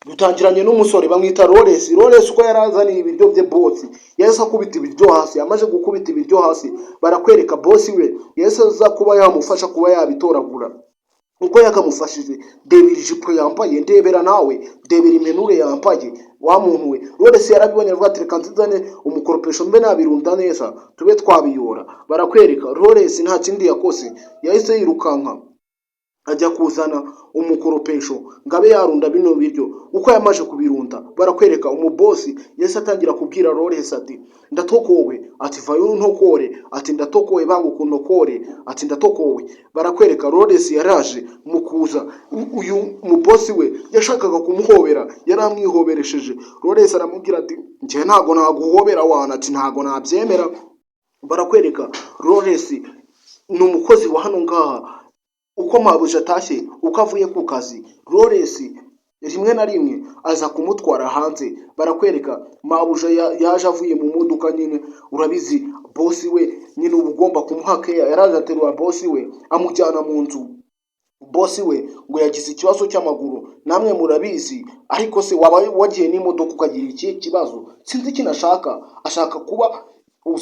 Dutangiranye n'umusore bamwita Lawrence. Lawrence uko yari azaniye ibiryo bye boss, yahise akubita ibiryo hasi. Amaze gukubita ibiryo hasi, barakwereka boss we yahise aza kuba yamufasha kuba yabitoragura. Uko yakamufashije, ndebera ijipo yambaye, ndebera nawe, ndebera impenure yambaye wa muntu we. Lawrence yarabibonye, aravuga ati: "Reka nzizane umukoropesho mbe nabirunda neza, tube twabiyora." Barakwereka Lawrence nta kindi yakoze, yahise yirukanka ajya kuzana umukoropesho ngo abe yarunda bino biryo. Uko yamaze kubirunda, barakwereka umubosi yahise atangira kubwira Lawrence ati: "Ndatokowe." Ati: "Vayo ntokore." Ati: "Ndatokowe, banga ukuntokore." Ati: "Ndatokowe." Barakwereka Lawrence yaraje mu kuza, uyu mubosi we yashakaga kumuhobera, yari amwihoberesheje. Lawrence aramubwira ati: "Njye ntago naguhobera wana." Ati: "Ntago nabyemera." Barakwereka Lawrence ni umukozi wa hano ngaha. Uko mabuja atashye, uko avuye ku kazi, Lawrence rimwe na rimwe aza kumutwara hanze. Barakwereka mabuja yaje avuye mu modoka nyine, urabizi bosi we nyine uba ugomba kumuha keya. Yaraje aterura bosi we amujyana mu nzu. Bosi we ngo yagize ikibazo cy'amaguru, namwe murabizi. Ariko se waba wagiye n'imodoka ukagira ikihe kibazo? Sinzi ikintu ashaka, ashaka kuba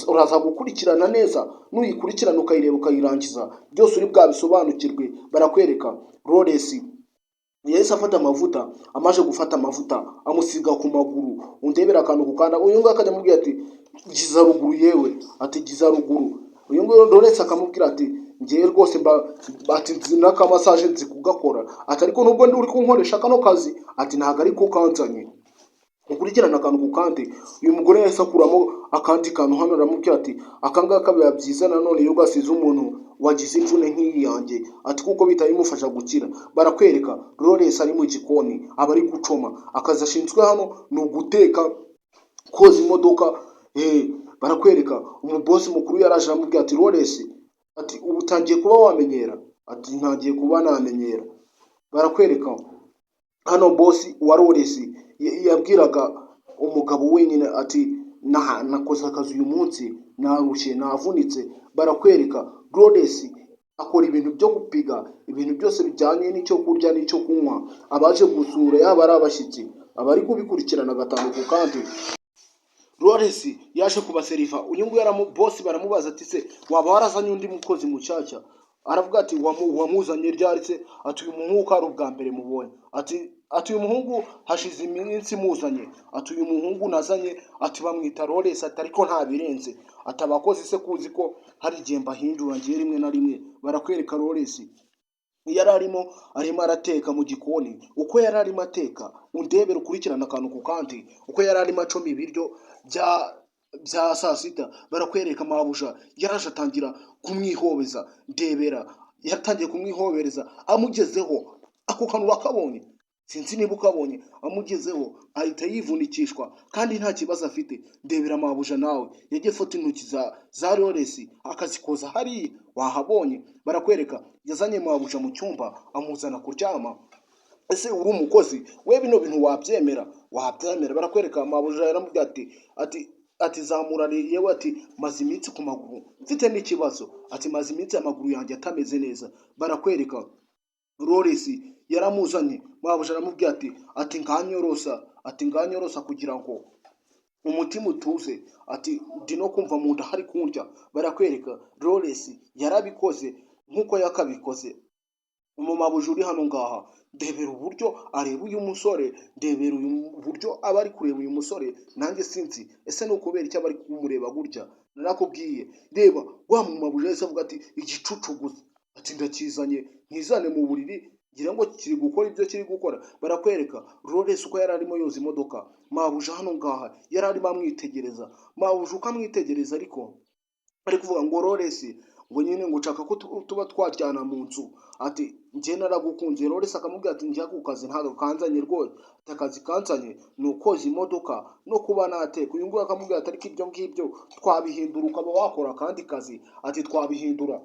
uraza gukurikirana neza. Nuyikurikirana ukayireba ukayirangiza, byose uri bwabisobanukirwe. Barakwereka Lawrence yahise afata amavuta. Amaze gufata amavuta amusiga ku maguru. Undebera akantu ku kanda. Uyu nguyu akajya amubwira ati: "Giza ruguru yewe." Ati: "Giza ruguru." Uyu nguyu Lawrence akamubwira ati: "Ngewe rwose mba," ati, "nzi n'akamassage, nzi kugakora." Ati: "Ariko nubwo ndi uri kunkoresha kano kazi," ati, "ntabwo ariko kanzanye." Ukurikirane akantu ku kandi. Uyu mugore yahise akuramo akandi kantu hano, aramubwira ati: "Aka ngaka biba byiza nanone iyo gasize umuntu wagize imvune nk'iyi yanjye," ati, "kuko bihita bimufasha gukira." Barakwereka Lawrence ari mu gikoni, aba ari gucoma. Akazi ashinzwe hano ni uguteka, koza imodoka. Barakwereka umubosi mukuru yaraje aramubwira ati: "Lawrence," ati, "ubu utangiye kuba wamenyera?" Ati: "Ntangiye kuba namenyera." Barakwereka hano bosi wa Lawrence yabwiraga umugabo wenyine ati: "Nakoze akazi uyu munsi, narushye, navunitse." Barakwereka Lawrence akora ibintu byo gupiga, ibintu byose bijyanye n'icyo kurya n'icyo kunywa. Abaje gusura, yaba ari abashyitsi, aba ari kubikurikirana gatanu ku kandi. Lawrence yaje kubaseriva. Uyu nguyu aramu bosi baramubaza ati: "Se waba warazanye undi mukozi mushyashya?" Aravuga ati: "Wamuzanye ryari se?" Ati: "Uyu muhungu ko ari ubwa mbere mubonye?" Ati: "Uyu muhungu hashize iminsi muzanye." Ati: "Uyu muhungu nazanye," ati, "bamwita Lawrence." Ati: "Ariko nta birenze." Ati: "Abakozi se kuzi ko hari igihe mbahindura ngiye rimwe na rimwe." Barakwereka Lawrence yari arimo arateka mu gikoni. Uko yari arimo ateka, undebere, ukurikirana akantu ku kandi, uko yari arimo acoma ibiryo bya saa sita, barakwereka mabuja yaraje atangira kumwihobeza. Ndebera, yatangiye kumwihobereza amugezeho. Ako kantu urakabonye? Sinzi niba ukabonye. Amugezeho ahita yivunikishwa kandi nta kibazo afite. Ndebera mabuja nawe yagiye afata intoki za Lawrence akazikoza hariya, wahabonye? Barakwereka yazanye mabuja mu cyumba, amuzana kuryama. Ese uri umukozi we, bino bintu wabyemera? Wabyemera? Barakwereka mabuja yaramubwiye ati: "Zamura yewe." Ati: "Maze iminsi ku maguru mfite n'ikibazo." Ati: "Maze iminsi amaguru yanjye atameze neza." Barakwereka Lawrence yaramuzanye, mabuja aramubwira ati: "Nganyorosa." Ati: "Nganyorosa kugira ngo umutima utuze." Ati: "Ndi no kumva mu nda hari kundya." Barakwereka Lawrence yarabikoze nk'uko yakabikoze. Umumabuja uri hano ngaha, ndebera uburyo areba uyu musore, ndebera uyu buryo aba ari kureba uyu musore. Nanjye sinzi, ese ni ukubera icyo aba ari kumureba gutya? Narakubwiye, reba wa mumabuja yahise avuga ati: "Igicucu gusa." Ati: "Ndakizanye nkizane mu buriri, ngira ngo kiri gukora ibyo kiri gukora." Barakwereka Lawrence uko yari arimo yoza imodoka, mabuja hano ngaha yari arimo amwitegereza. Mabuja uko amwitegereza, ariko ari kuvuga ngo: "Lawrence," ngo nyine, ngo "nshaka ko tuba twaryana mu nzu." Ati: "Njye naragukunze." Lawrence akamubwira ati: "Njya ku kazi ntabwo kanzanye rwose." Ati: "Akazi kanzanye ni ukoza imodoka no kuba nateka." Uyu nguyu akamubwira ati: "Ariko ibyo ngibyo twabihindura, ukaba wakora akandi kazi." Ati: "Twabihindura."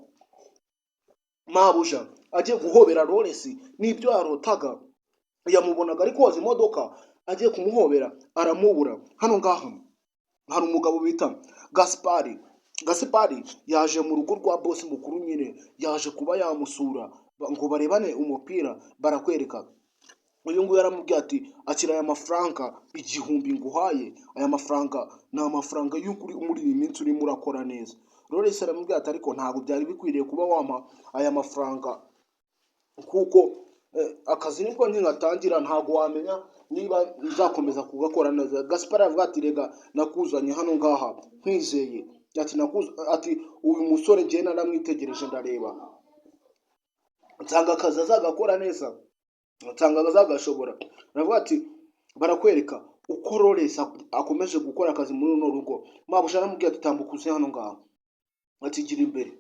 Mabuja agiye guhobera Lawrence, n'ibyo yarotaga, yamubonaga ari koza imodoka, agiye kumuhobera aramubura. Hano ngaha hari umugabo bita Gaspari. Gaspari yaje mu rugo rwa bosi mukuru nyine, yaje kuba yamusura ngo barebane umupira. Barakwereka Uyu nguyu aramubwira ati: "Akira aya mafaranga 1000 nguhaye, aya mafaranga ni amafaranga y'ukuri, muri iyi minsi urimo urakora neza." Lawrence aramubwira ati: "Ariko ntabwo byari bikwiriye kuba wampa aya mafaranga, kuko akazi nibwo nkigatangira, ntabwo wamenya niba nzakomeza kugakora neza." Gaspar aravuga ati: "Rega nakuzanye hano ngaha nkwizeye." Ati: "Ati uyu musore njyewe naramwitegereje, ndareba nsanga akazi azagakora neza, nsanga azagashobora." Aravuga ati barakwereka uko Lawrence akomeje gukora akazi muri runo rugo. Mabuja aramubwira ati: "Tambuka uze hano ngaho." Ati: "Gira imbere."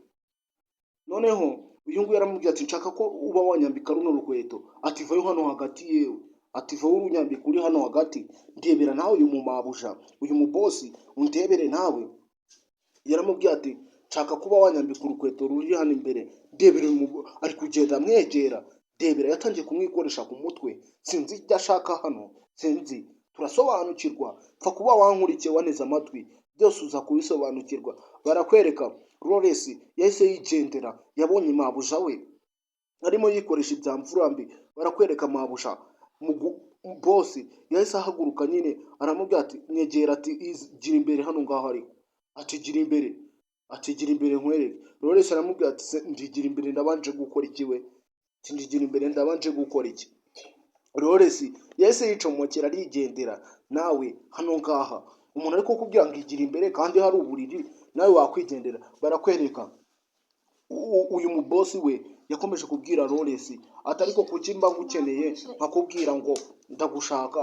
Noneho uyu nguyu aramubwira ati: "Nshaka ko uba wanyambika runo rukweto." Ati: "Vayo hano hagati yewe." Ati: "Vayo urunyambika uri hano hagati." Ndebera nawe uyu mumabuja, uyu mubosi, undebere nawe. Yaramubwiye ati: "Nshaka kuba wanyambika urukweto ruri hano imbere." Ndebera uyu ari kugenda amwegera. Ndebera, yatangiye kumwikoresha ku mutwe. Sinzi ibyo ashaka hano, sinzi. Turasobanukirwa, pfa kuba wankurikiye, waneze amatwi, byose uza kubisobanukirwa. Barakwereka Lawrence yahise yigendera, yabonye mabuja we arimo yikoresha ibya mfura mbi. Barakwereka mabuja bosi yahise ahaguruka nyine, aramubwira ati: "Nyegera." Ati: "Gira imbere hano ngaho." Ariko ati: "Gira imbere." Ati: "Gira imbere nkwereke." Lawrence aramubwira ati: "Se ndigira imbere ndabanje gukora iki we?" Ati: "Ndigira imbere ndabanje gukora iki?" Lawrence yahise yicomokera, arigendera. Nawe hano ngaha umuntu ari kukubwira ngo igira imbere kandi hari uburiri, nawe wakwigendera. Barakwereka uyu mubosi we yakomeje kubwira Lawrence ati: "Ariko kuki mba ngukeneye, nkakubwira ngo ndagushaka,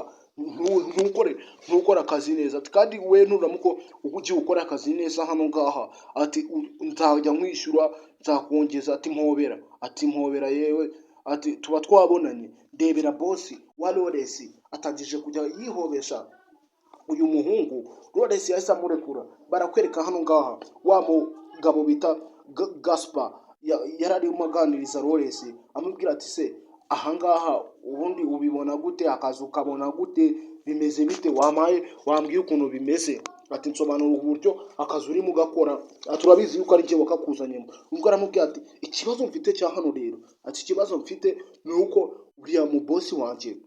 ntukore akazi neza?" Ati: "Kandi we nuramuko ugiye ukora akazi neza hano ngaha," ati, "nzajya nkwishyura, nzakongeza." Ati: "Mpobera." Ati: "Mpobera yewe." Ati: "Tuba twabonanye." Ndebera, bosi wa Lawrence atangije kujya yihobesha uyu muhungu. Lawrence yahise amurekura. Barakwereka hano ngaha wa mugabo bita Gaspar yari arimo aganiriza Lawrence, amubwira ati: "Se ahangaha ubundi ubibona gute? Akazi ukabona gute? Bimeze bite? Wampaye, wambwiye ukuntu bimeze." Ati: "Nsobanura uburyo akazi urimo ugakora." Ati: "Urabizi yuko ari njye wakakuzanyemo." Ubwo aramubwira ati: "Ikibazo mfite cya hano rero," ati, "ikibazo mfite ni uko uriya mubosi wanjye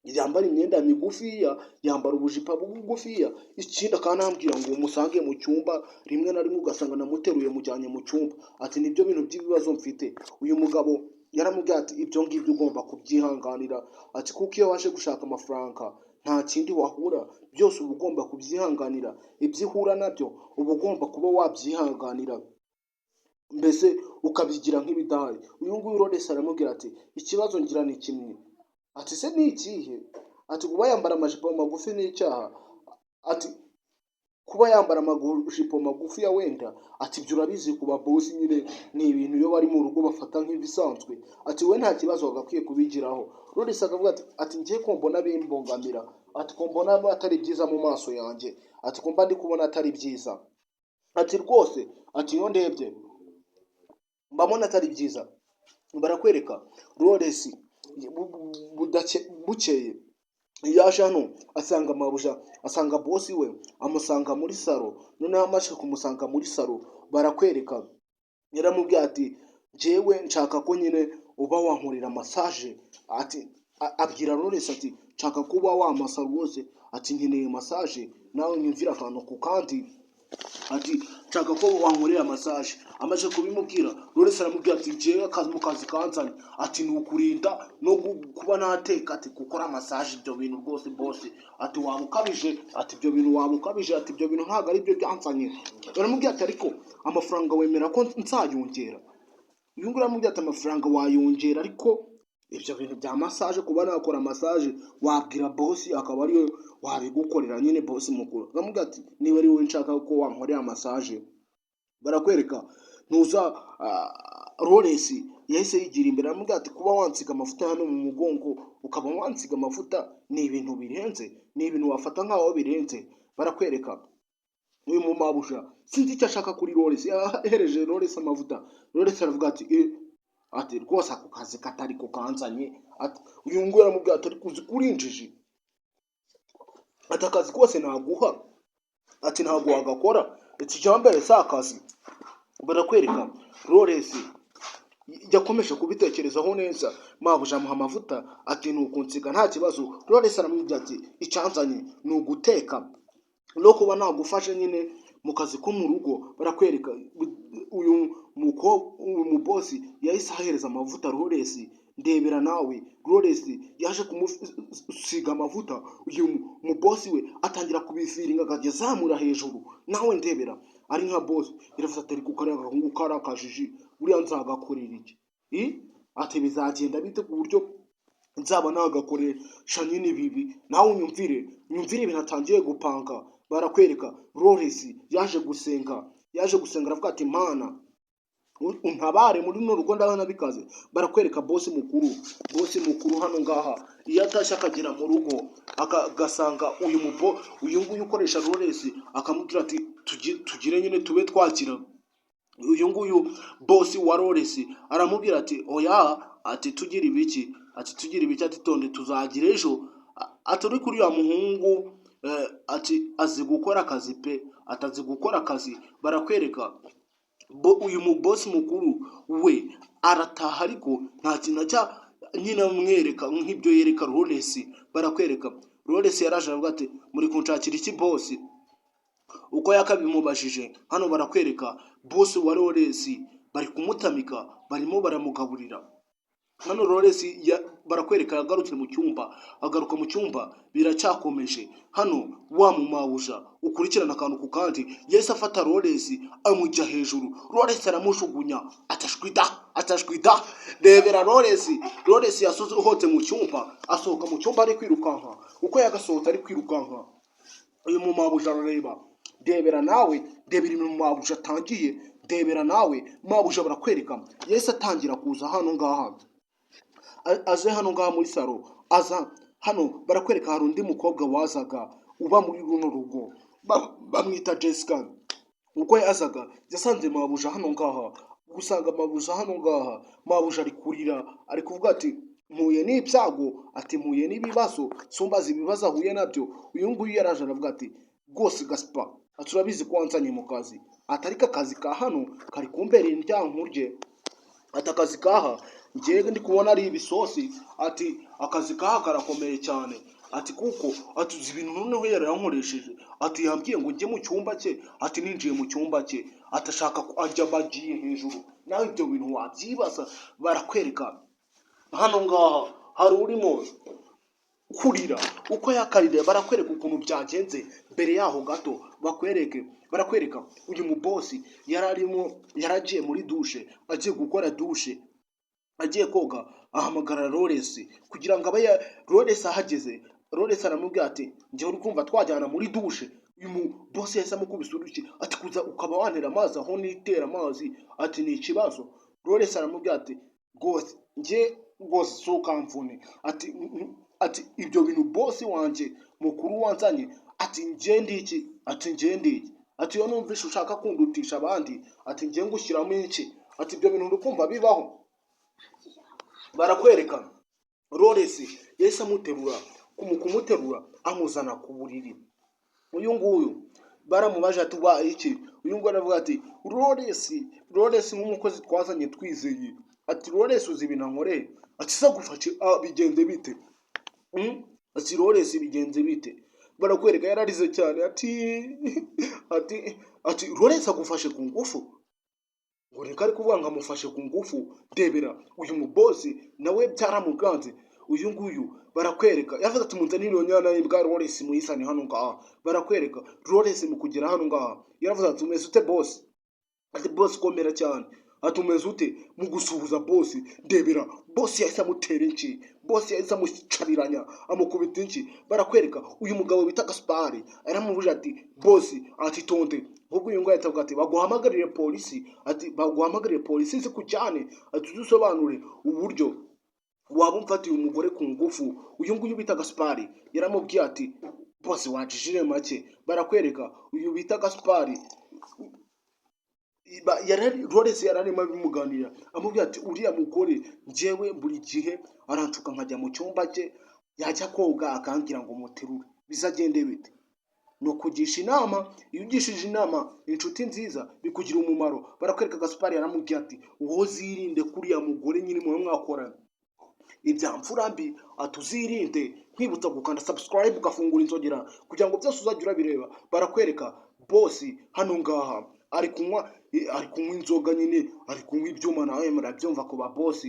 yambara imyenda migufiya, yambara ubujipo bugufiya, ikindi akanambwira ngo musange mu cyumba, rimwe na rimwe ugasanga namuteruye mujyanye mu cyumba." Ati: "Nibyo bintu by'ibibazo mfite." Uyu mugabo yaramubwiye ati: "Ibyo ngibyo ugomba kubyihanganira." Ati: "Kuko iyo waje gushaka amafaranga nta kindi wahura, byose uba ugomba kubyihanganira. Ibyo uhura nabyo uba ugomba kuba wabyihanganira, mbese ukabigira nk'ibidahari." Uyu nguyu Lawrence aramubwira ati: "Ikibazo ngira ni kimwe." Ati: "Se ni ikihe?" Ati: "Kuba yambara amajipo magufi ni icyaha?" Ati: "Kuba yambara amajipo magufi ya wenda," ati, "ibyo urabizi, ku babosi nyine ni ibintu iyo bari mu rugo bafata nk'ibisanzwe." Ati: "We nta kibazo wagakwiye kubigiraho." Lawrence akavuga ati: "Ngiye ko mbona bimbongamira," ati, "ko mbona atari byiza mu maso yanjye," ati, "ko mba ndi kubona atari byiza," ati, "rwose," ati, "iyo ndebye mbabona atari byiza." Barakwereka Lawrence bukeye yaje hano, asanga mabuja, asanga bosi we, amusanga muri salo. Noneho amaze kumusanga muri salo, barakwereka yaramubwiye ati: "Njyewe nshaka ko nyine uba wankorera massage." Ati abwira Lawrence ati: "Nshaka kuba wamasa rwose." Ati: "Nkeneye massage nawe nyumvira akantu ku kandi." Ati: "Nshaka ko wankorera massage." Amaze kubimubwira, Lawrence aramubwira ati: "Njyewe akazi mu kazi kanzanye," ati, "ni ukurinda no kuba nateka." Ati: "Gukora massage, ibyo bintu rwose boss," ati, "waba ukabije." Ati: "Ibyo bintu waba ukabije." Ati: "Ibyo bintu ntabwo ari byo byanzanye." Aramubwira ati: "Ariko amafaranga wemera ko nzayongera?" Uyu nguyu aramubwira ati: "Amafaranga wayongera, ariko ibyo bintu bya massage, kuba nakora massage, wabwira bosi akaba ariwe wabigukorera nyine, bosi mukuru." Aramubwira ati: "Niba ari wowe nshaka ko wankorera massage." Barakwereka ntuza Lawrence yahise yigira imbere, aramubwira ati: "Kuba wansiga amavuta hano mu mugongo, ukaba wansiga amavuta, ni ibintu birenze, ni ibintu wafata nkaho birenze." Barakwereka uyu mumabuja sinzi icyo ashaka kuri Lawrence, yahereje Lawrence amavuta. Lawrence aravuga ati: "Eh," ati, "rwose ako kazi katari ko kanzanye." Ati uyu nguyu aramubwira ati: "Ariko uzi ko uri injiji?" Ati: "Akazi kose naguha," ati, "ntabwo wagakora. Iki cyambere si akazi." Barakwereka Lawrence. Yakomeje kubitekerezaho neza. Mabuja amuha amavuta, ati: "Ni ukunsiga nta kibazo." Lawrence aramubwira ati: "Icyanzanye ni uguteka no kuba nagufashe nyine mu kazi ko mu rugo." Barakwereka uyu muko uyu mubosi yahise ahereza amavuta Lawrence. Ndebera nawe, Lawrence yaje kumusiga amavuta. Uyu mubosi we atangira kubifiringa, akajya azamura hejuru. Nawe ndebera, ari nka bosi yaravuze ati: "Ariko kariya gahungu kari akajiji, buriya nzagakorera iki?" I? Ati: "Bizagenda bite ku buryo nzaba nagakoresha nyine ibibi?" Nawe unyumvire, nyumvire ibintu atangiye gupanga. Barakwereka Lawrence yaje gusenga, yaje gusenga, aravuga ati: "Mana, untabare muri runo rugo, ndabona bikaze." Barakwereka bosi mukuru, bosi mukuru hano ngaha iyo atashye akagera mu rugo, agasanga uyu mubo uyu nguyu ukoresha Lawrence, akamubwira ati: "Tugire nyine tube twakira." Uyu nguyu bosi wa Lawrence aramubwira ati: "Oya," ati: "Tugira ibiki?" Ati: "Tugira ibiki?" Ati: "Tonde tuzagira ejo." Ati: "Uri kuri uriya muhungu," ati: "azi gukora akazi pe," ati: "azi gukora akazi." Barakwereka uyu mubosi mukuru we arataha, ariko nta kintu ajya nyine amwereka nk'ibyo yereka Lawrence. Barakwereka Lawrence yaraje, aravuga ati: "Muri kunshakira iki, bosi?" Uko yakabimubajije hano, barakwereka bosi wa Lawrence bari kumutamika, barimo baramugaburira. Hano Lawrence barakwereka yagarutse mu cyumba, agaruka mu cyumba, biracyakomeje. Hano wa mumabuja ukurikirana akantu ku kandi yahise afata Lawrence amujya hejuru. Lawrence aramujugunya, atashwida, atashwida. Rebera Lawrence, Lawrence yasohotse mu cyumba, asohoka mu cyumba ari kwirukanka. Uko yagasohotse ari kwirukanka, uyu mumabuja arareba. Ndebera nawe, ndebera ibintu mabuja atangiye. Ndebera nawe, mabuja barakwereka yahise atangira kuza hano ngaha. Aze hano ngaha muri salo, aza hano, barakwereka hari undi mukobwa wazaga uba muri runo rugo, bamwita Jessica. Ubwo yazaga yasanze mabuja hano ngaha. Gusanga mabuja hano ngaha, mabuja ari kurira, ari kuvuga ati: "Mpuye n'ibyago," ati: "Mpuye n'ibibazo." Sumbaza ibibazo ahuye nabyo. Uyu nguyu yaraje aravuga ati: "Rwose Gasipa," ati: "urabizi ko wanzanye mu kazi," ati: "ariko akazi ka hano kari kumbereye indyankurye," ati: "akazi kaha njyewe ndi kubona ari ibisosi," ati: "akazi kaha karakomeye cyane," ati: "kuko," ati: "uzi ibintu noneho yarankoresheje," ati: "yambwiye ngo njye mu cyumba cye," ati: "ninjiye mu cyumba cye," ati: "ashaka ko ajya bagiye hejuru." Nawe ibyo bintu wabyibaza. Barakwereka hano ngaha hari urimo kurira. Uko yakarira, barakwereka ukuntu byagenze. Mbere yaho gato bakwereke, barakwereka uyu mubosi yari arimo, yaragiye muri dushe, agiye gukora dushe, agiye koga, ahamagara Lawrence kugira ngo abe ya Lawrence ahageze, Lawrence aramubwira ati: "Njyewe uri kumva twajyana muri dushe?" Uyu mubosi yahise amukubise urushyi, ati: "Kuza ukaba wantera amazi aho nitera amazi," ati: "ni ikibazo." Lawrence aramubwira ati: "Rwose njye rwose si ukamvune," ati: "ibyo bintu bosi wanjye mukuru wanzanye," ati: "njye ndiki?" Ati: "njye ndiki?" Ati: "Iyo numvishe ushaka kundutisha abandi," ati: "njye ngushyiramo iki?" Ati: "Ibyo bintu uri kumva bibaho?" Barakwereka Lawrence yahise amuterura, mu kumuterura amuzana ku buriri. Uyu nguyu baramubaje ati: "Wa iki?" Uyu nguyu aravuga ati: "Lawrence, Lawrence nk'umukozi twazanye twizeye," ati: "Lawrence uzi ibintu ankoreye?" Ati: "Se agufashe bigenze bite?" Ati: "Lawrence bigenze bite?" Barakwereka yararize cyane, ati: "Lawrence agufashe ku ngufu?" Ngo reka, ari kuvuga ngo amufashe ku ngufu. Ndebera uyu mubosi nawe byaramuganze. Uyu nguyu barakwereka yavuze ati: "Munzanire iyo nyana y'imbwa Lawrence, muyizane hano ngaha." Barakwereka Lawrence mu kugera hano ngaha yaravuze ati: "Umeze ute, bosi?" Ati: "Bosi, komera cyane." Ati: "Umeze ute?" Mu gusuhuza bosi, ndebera bosi yahise amutera inki, bosi yahise amucariranya, amukubita inki. Barakwereka uyu mugabo bita Gaspari aramubwira ati: "Bosi," ati: "tonde." Ahubwo uyu nguyu ahita avuga ati: "Baguhamagarire polisi," ati: "baguhamagarire polisi zikujyane," ati: "udusobanure uburyo waba umfatiye umugore ku ngufu." Uyu nguyu bita Gaspari yaramubwiye ati: "Bosi, wajijire make." Barakwereka uyu bita Gaspari Lawrence yari arimo abimuganira, amubwira ati: "Uriya mugore njyewe buri gihe aranshuka nkajya mu cyumba cye, yajya koga akambwira ngo muterure, bizagende bite?" Ni ukugisha inama. Iyo ugishije inama inshuti nziza, bikugira umumaro. Barakwereka Gasupari yaramubwiye ati: "Wowe uzirinde kuriya mugore nyine muba mwakorana ibya mfura mbi," ati: "Uzirinde." Nkwibutsa gukanda subscribe, ugafungura inzogera kugira ngo byose uzajye urabireba. Barakwereka boss hano ngaha ari kunywa inzoga nyine, ari kunywa ibyuma. Nawe murabyumva ku ba boss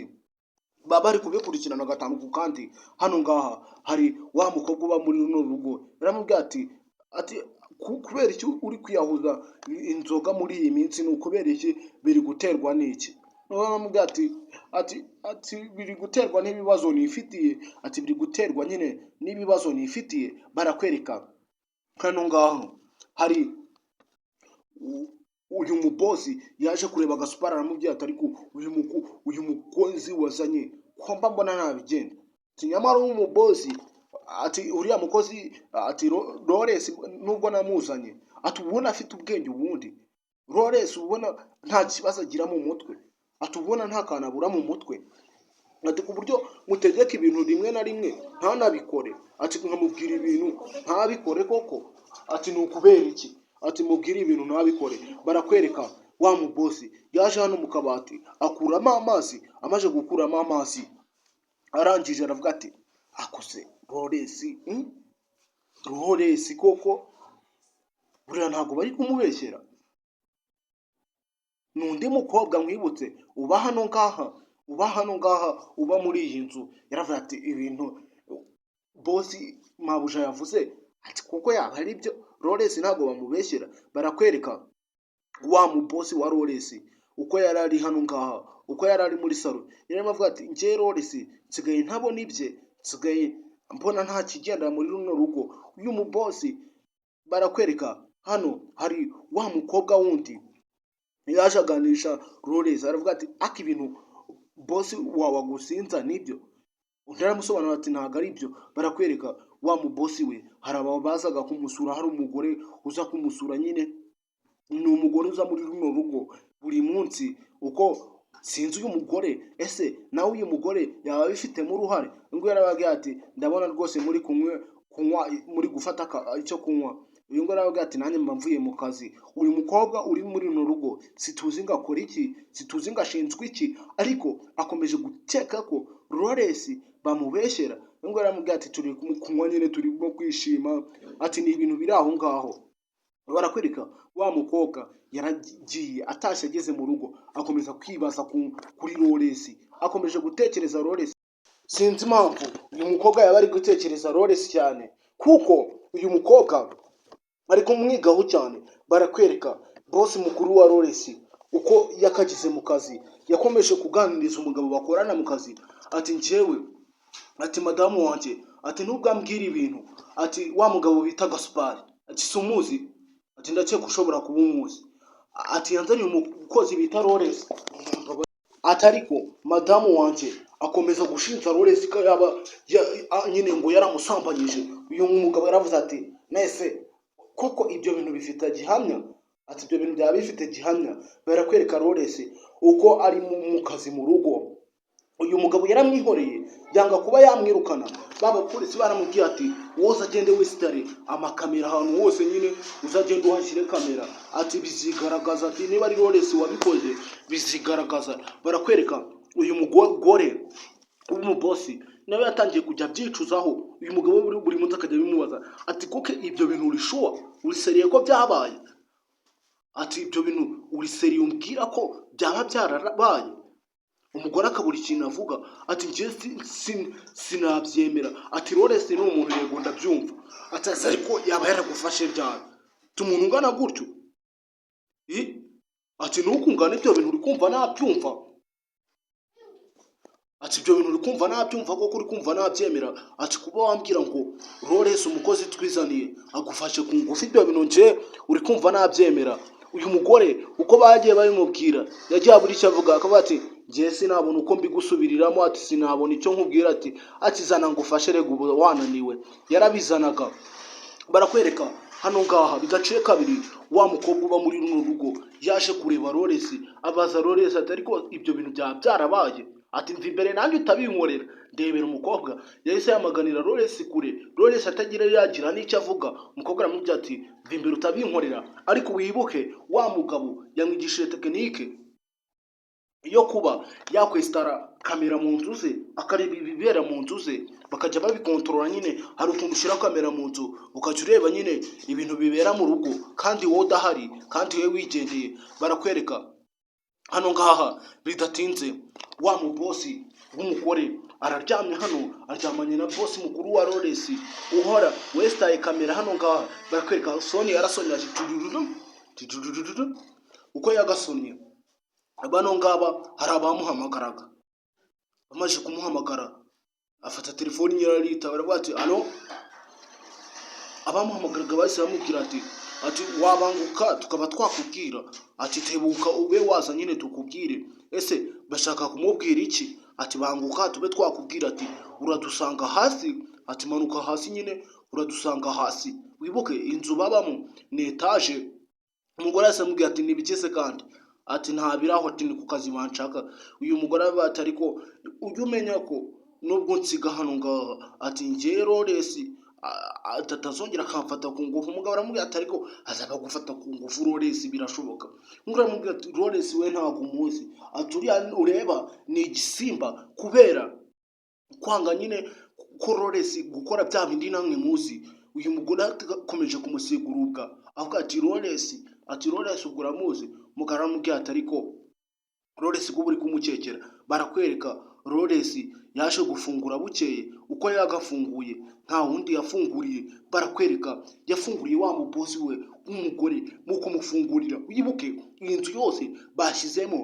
baba bari kubikurikirana gatanu ku kandi. Hano ngaha hari wa mukobwa uba muri runo rugo, yaramubwiye ati: "Kubera iki uri kwiyahuza inzoga muri iyi minsi? Ni ukubera iki? Biri guterwa n'iki?" Noneho aramubwira ati: "Biri guterwa n'ibibazo nifitiye," ati: "Biri guterwa nyine n'ibibazo nifitiye." Barakwereka hano ngaho hari uyu muboss yaje kureba Gasupari, aramubwira ati: "Ariko uyu mukozi wazanye ko mba mbona ntabigenda?" Ati: "Nyamara uyu muboss," ati, "uriya mukozi," ati, "Lores, nubwo namuzanye," ati, "ubona afite ubwenge. Ubundi Lores ubona nta kibazo agira mu mutwe," ati, "ubona nta kantu abura mu mutwe," ati, "ku buryo mutegeka ibintu rimwe na rimwe ntanabikore," ati, "nkamubwira ibintu ntabikore koko," ati, "ni ukubera iki?" Ati: "Mubwire ibintu ntabikore." Barakwereka wa muboss yaje hano mu kabati akuramo amazi. Amaze gukuramo amazi, arangije aravuga ati: "Akose Lores, Lores koko buriya ntabwo bari kumubeshyera?" Ni undi mukobwa nkwibutse uba hano ngaha, uba muri iyi nzu. Yaravuze ati: "Ibintu boss mabuja yavuze," ati, "kuko yaba ari byo, Lores ntabwo bamubeshyera." Barakwereka wa muboss wa Lores uko yari ari hano ngaha, uko yari ari muri salon, yarimo avuga ati: "Njye Lores nsigaye ntabona ibye, nsigaye mbona nta kigenda muri runo rugo." Uyu muboss, barakwereka hano hari wa mukobwa wundi yaje aganisha Lores, aravuga ati: "Aka ibintu boss wawe agusinza nibyo?" Undi aramusobanurira ati: "Ntabwo ari byo." Barakwereka wa muboss we hari aba bazaga kumusura. Hari umugore uza kumusura nyine, ni umugore uza muri runo rugo buri munsi. Uko sinzi uyu mugore, ese nawe uyu mugore yaba abifitemo uruhare? Ngo yarababwiye ati: "Ndabona rwose muri kunywa, muri gufata icyo kunywa." Uyu nguyu arababwira ati: "Nanjye mba mvuye mu kazi." Uyu mukobwa uri muri runo rugo situzi ngo akora iki, situzi ngo ashinzwe iki, ariko akomeje gukeka ko Lores bamubeshyera. Uyu nguyu aramubwira ati: "Turi kunywa nyine, turimo kwishima," ati: "Ni ibintu biri aho ngaho." Barakwereka wa mukobwa yaragiye, atashye, ageze mu rugo akomeza kwibaza kuri Lores, akomeje gutekereza Lores. Sinzi impamvu uyu mukobwa yaba ari gutekereza Lores cyane, kuko uyu mukobwa ari kumwigaho cyane. Barakwereka boss mukuru wa Lores uko yakagize mu kazi, yakomeje kuganiriza umugabo bakorana mu kazi, ati: "Njyewe," ati, "madamu wanjye," ati, "nubwo ambwira ibintu," ati, "wa mugabo bita Gasupari," ati, "si umuzi?" Ati: "Ndakeka ushobora kuba umuzi," ati, "yanzaniye umukozi bita Lores," ati, "ariko madamu wanjye akomeza gushinja Lores ko yaba nyine ngo yaramusambanyije." Uyu mugabo yaravuze ati: "Nese koko ibyo bintu bifite gihamya?" Ati: "Ibyo bintu byaba bifite gihamya." Barakwereka Lores uko ari mu kazi mu rugo. Uyu mugabo yaramwihoreye, yanga kuba yamwirukana. Ba bapolisi baramubwiye ati: "Wowe uzagende wisitare amakamera ahantu hose nyine, uzagende uhashyire kamera," ati, "bizigaragaza," ati, "niba ari Lores wabikoze bizigaragaza." Barakwereka uyu mugore w'umuboss nawe yatangiye kujya abyicuzaho. Uyu mugabo buri munsi akajya abimubaza ati: "Kuko ibyo bintu uri sure, uri sérieux ko byabaye?" Ati: "Ibyo bintu uri sérieux umbwira ko byaba byarabaye?" Umugore akabura ikintu avuga, ati: "Njye sinabyemera," ati, "Lores ni umuntu, yego ndabyumva," ati, "ese ariko yaba yaragufashe ryari?" Ati: "Umuntu ungana gutyo?" Ati: "Nuko ungana, ibyo bintu uri kumva nabyumva?" Ati: "Ibyo bintu uri kumva nabyumva koko? Uri kumva nabyemera?" Ati: "Kuba wambwira ngo Lores umukozi twizaniye agufashe ku ngufu, ibyo bintu nje uri kumva nabyemera?" Uyu mugore uko bagiye babimubwira yagiye abura icyo avuga, akavuga ati: "Njye sinabona uko mbigusubiriramo," ati, "sinabona icyo nkubwira," ati: "Zana ngufashe rega, ubu wananiwe." Yarabizanaga. Barakwereka hano ngaha bidaciye kabiri, wa mukobwa uba muri runo rugo yaje kureba Lores, abaza Lores ati: "Ariko ibyo bintu byaba byarabaye?" Ati: "Mva imbere nanjye utabinkorera." Ndebera, umukobwa yahise yamaganira Lawrence kure. Lawrence atagira yagira n'icyo avuga. Umukobwa aramubwira ati: "Mva imbere utabinkorera." Ariko wibuke, wa mugabo yamwigishije technique yo kuba yakwesitara kamera mu nzu ze, akareba ibibera mu nzu ze, bakajya babikontorora nyine. Hari ukuntu ushyira kamera mu nzu, ukajya ureba nyine ibintu bibera mu rugo kandi wowe udahari, kandi wowe wigendeye. Barakwereka hano ngaha, bidatinze wa mubosi w'umugore araryamye hano, aryamanye na bosi mukuru wa Lawrence uhora wesitaye kamera hano ngaha. Barakwereka soni yarasonye, ati tudududu tudududu. Uko yagasomye, bano ngaba hari abamuhamagaraga. Bamaze kumuhamagara, afata telefoni nyine arita. Baravuga ati: "Allo?" Abamuhamagaraga bahise bamubwira ati: "Wabanguka tukaba twakubwira." Ati: "Tebuka ube waza nyine tukubwire." Ese bashaka kumubwira iki? Ati: "Banguka tube twakubwira." Ati: "Uradusanga hasi." Ati: "Manuka hasi nyine, uradusanga hasi." Wibuke inzu babamo ni etaje. Umugore yahise amubwira ati: "Nibiki se kandi?" Ati: "Nta biraho." Ati: "Ni ku kazi banshaka." Uyu mugore aravuga ati: "Ariko ujye umenya ko nubwo nsiga hano ngaha," ati, "njye Lawrence atazongera akamfata ku ngufu." Umugabo aramubwira ati: "Ariko azaba gufata ku ngufu Lawrence, birashoboka?" Umugore aramubwira ati: "Lawrence we ntabwo umuzi." Ati: "Uriya ureba ni igisimba." Kubera kwanga nyine ko Lawrence gukora bya bindi namwe muzi, uyu mugore akomeje kumusiga urubwa, avuga ati: "Lawrence," ati: "Lawrence ubwo uramuzi?" Umugabo aramubwira ati: "Ariko Lawrence kuba uri kumukekera." Barakwereka Lawrence yaje gufungura bukeye. Uko yagafunguye, nta wundi yafunguriye. Barakwereka yafunguriye wa mubosi we w'umugore. Mu kumufungurira, wibuke iyi nzu yose bashyizemo,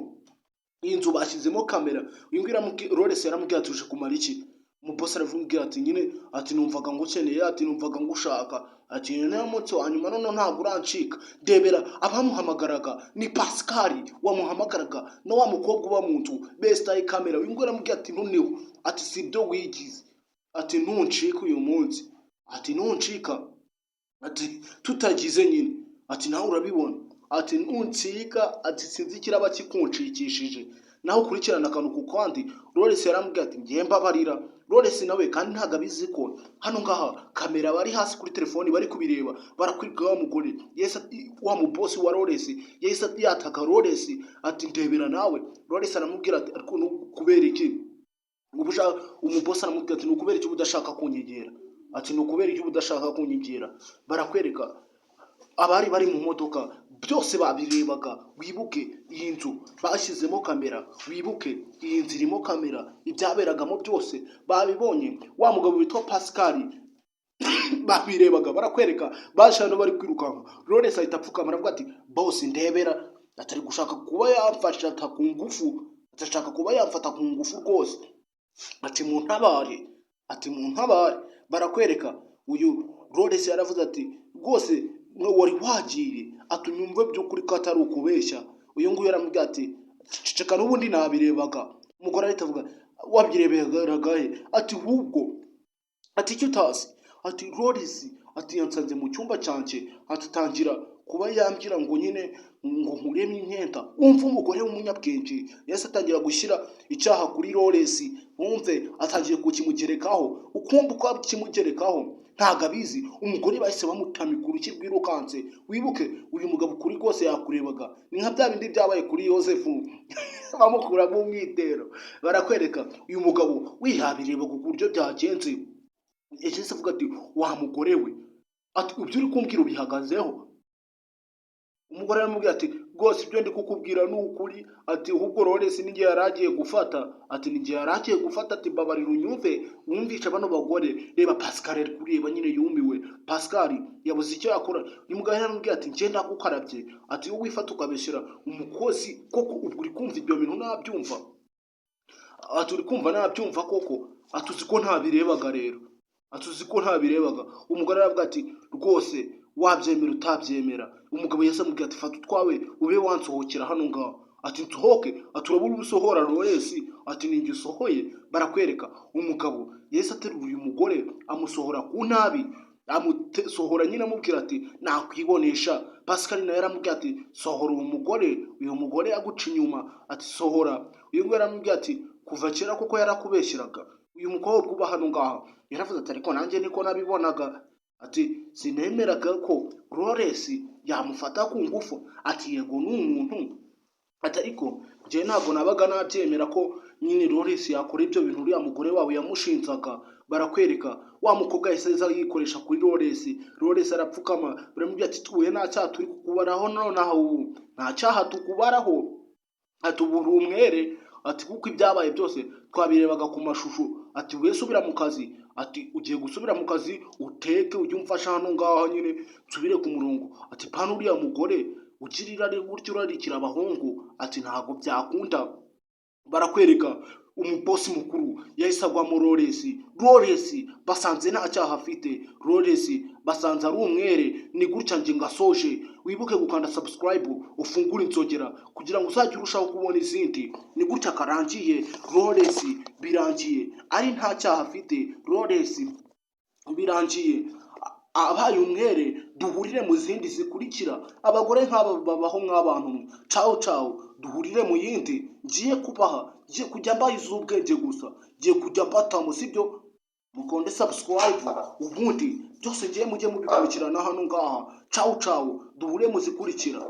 iyi nzu bashyizemo kamera. Uyu nguyu Lawrence yaramubwira ati: "Uje kumara iki?" Umubosi aramubwira ati: "Nyine," ati, "numvaga ngukeneye," ati, "numvaga ngushaka," ati, "niyo munsi wa nyuma, noneho ntabwo urancika." Ndebera, abamuhamagaraga ni Pascal wamuhamagaraga na wa mukobwa uba mu nzu besitaye kamera. Uyu nguyu aramubwira ati: "Noneho," ati, "si ibyo wigize," ati, "ntuncika uyu munsi," ati, "ntuncika," ati, "tutagize nyine," ati, "nawe urabibona," ati, "ntuncika," ati, "sinzi ikiraba kikunshikishije." Nawe ukurikirana akantu ku kandi. Lawrence yaramubwiye ati: "Ngiye, mbabarira." Lawrence nawe kandi ntabwo abizi ko hano ngaha kamera bari hasi kuri telefoni bari kubireba. Barakwereka wa mugore yahise wa mubosi wa Lawrence yahise yataka Lawrence, ati: "Ndebera nawe." Lawrence aramubwira ati: "Ariko ni ukubera iki uba ushaka?" Umubosi aramubwira ati: "Ni ukubera iki uba udashaka kunyegera?" Ati: "Ni ukubera iki uba udashaka kunyegera?" Barakwereka abari bari mu modoka byose babirebaga. Wibuke iyi nzu bashyizemo kamera, wibuke iyi nzu irimo kamera, ibyaberagamo byose babibonye. Wa mugabo witwa Pascal babirebaga. Barakwereka baje hano bari kwirukanka. Lawrence ahita apfukama, aravuga ati: "Boss, ndebera," atari gushaka kuba yamfasha ku ngufu, atashaka kuba yamfata ku ngufu rwose, ati: "Muntabare," ati: "Muntabare." Barakwereka uyu Lawrence yaravuze ati: "Rwose mwe wari wagiye," ati, "unyumve by'ukuri ko atari ukubeshya." Uyu nguyu yaramubwiye ati: "Ceceka, n'ubundi nabirebaga." Umugore ahita avuga: "Wabyireberaga he?" Ati: "Ahubwo," ati, "icyo utazi," ati, "Lawrence," ati, "yansanze mu cyumba cyanjye," ati, "atangira kuba yambwira ngo nyine ngo nkuremo imyenda." Wumva umugore w'umunyabwenge yahise atangira gushyira icyaha kuri Lawrence. Wumve atangiye kukimugerekaho. Ukumva uko akimugerekaho, ntabwo abizi. Umugore bahise bamutamika urushyi rwirukanse. Wibuke uyu mugabo kuri kose yakurebaga, ni nka bya bindi byabaye kuri Yosefu bamukuramo umwitero. Barakwereka uyu mugabo wihabirebaga uburyo byagenze. Yahise avuga ati: "Wa mugore we," ati, "ibyo uri kumbwira ubihagazeho?" Umugore aramubwira ati: "Rwose ibyo ndi kukubwira ni ukuri," ati, "ahubwo Lawrence n'igihe yari agiye gufata," ati, "n'igihe yari agiye gufata," ati, "mbabarira unyumve, wumvishe bano bagore." Reba Pascal ari kureba nyine yumiwe. Pascal yabuze icyo yakora. Uyu mugabo yaramubwira ati: "Njye ndagukarabye," ati, "wowe wifata ukabeshyera umukozi koko, ubwo uri kumva ibyo bintu nabyumva?" Ati: "Uri kumva nabyumva koko?" Ati: "Uzi ko ntabirebaga rero?" Ati: "Uzi ko ntabirebaga?" Umugore aravuga ati: "Rwose wabyemera utabyemera." Umugabo yahise amubwira ati: "Fata utwawe ube wansohokera hano ngaho." Ati: "Nsohoke?" Ati: "Urabura usohora Lawrence?" Ati: "Ninjye usohoye." Barakwereka umugabo yahise aterura uyu mugore, amusohora ku nabi, amusohora nyine, amubwira ati: "Nakwibonesha." Pascal nawe yaramubwira ati: "Sohora uwo mugore, uyu mugore aguca inyuma," ati: "Sohora." Uyu nguyu yaramubwira ati: Kuva kera koko yarakubeshyeraga. Uyu mukobwa uba hano ngaha yaravuze ati: "Ariko nanjye niko nabibonaga." Ati: "Sinemeraga ko Lawrence yamufata ku ngufu." Ati: "Yego, ni umuntu." Ati: "Ariko njyewe ntabwo nabaga nabyemera ko nyine Lawrence yakora ibyo bintu uriya mugore wawe yamushinzaga." Barakwereka wa mukobwa yahise aza yikoresha kuri Lawrence. Lawrence arapfukama, baramubwira ati: "Tuwe, nta cyaha turi kukubaraho nonaha, ubu nta cyaha tukubaraho." Ati: "Ubu uri umwere." Ati: "Kuko ibyabaye byose twabirebaga ku mashusho." Ati: "We subira mu kazi." Ati: "Ugiye gusubira mu kazi, uteke, ujye umfasha hano ngaho nyine nsubire ku murongo." Ati: "Pana uriya mugore ugira irari gutyo, urarikira abahungu." Ati: "Ntabwo byakunda." Barakwereka umubosi mukuru yahise agwamo Lawrence. Lawrence basanze nta cyaha afite, Lawrence basanze ari umwere. Ni gutya nge ngasoje. Wibuke gukanda subscribe, ufungure inzogera kugira ngo uzajye urushaho kubona izindi. Ni gutya karangiye. Lawrence birangiye ari nta cyaha afite, Lawrence birangiye abaye umwere. Duhurire mu zindi zikurikira. Abagore nk'aba babaho nk'abantu mwe. Cawu cawu, duhurire mu yindi ngiye kubaha. Ngiye kujya mbaha iz'ubwenge gusa, ngiye kujya mbatamu, sibyo? Mukonde subscribe, ubundi byose ngiye mujye mubikurikirana hano ngaha. Cawu cawu, duhure mu zikurikira.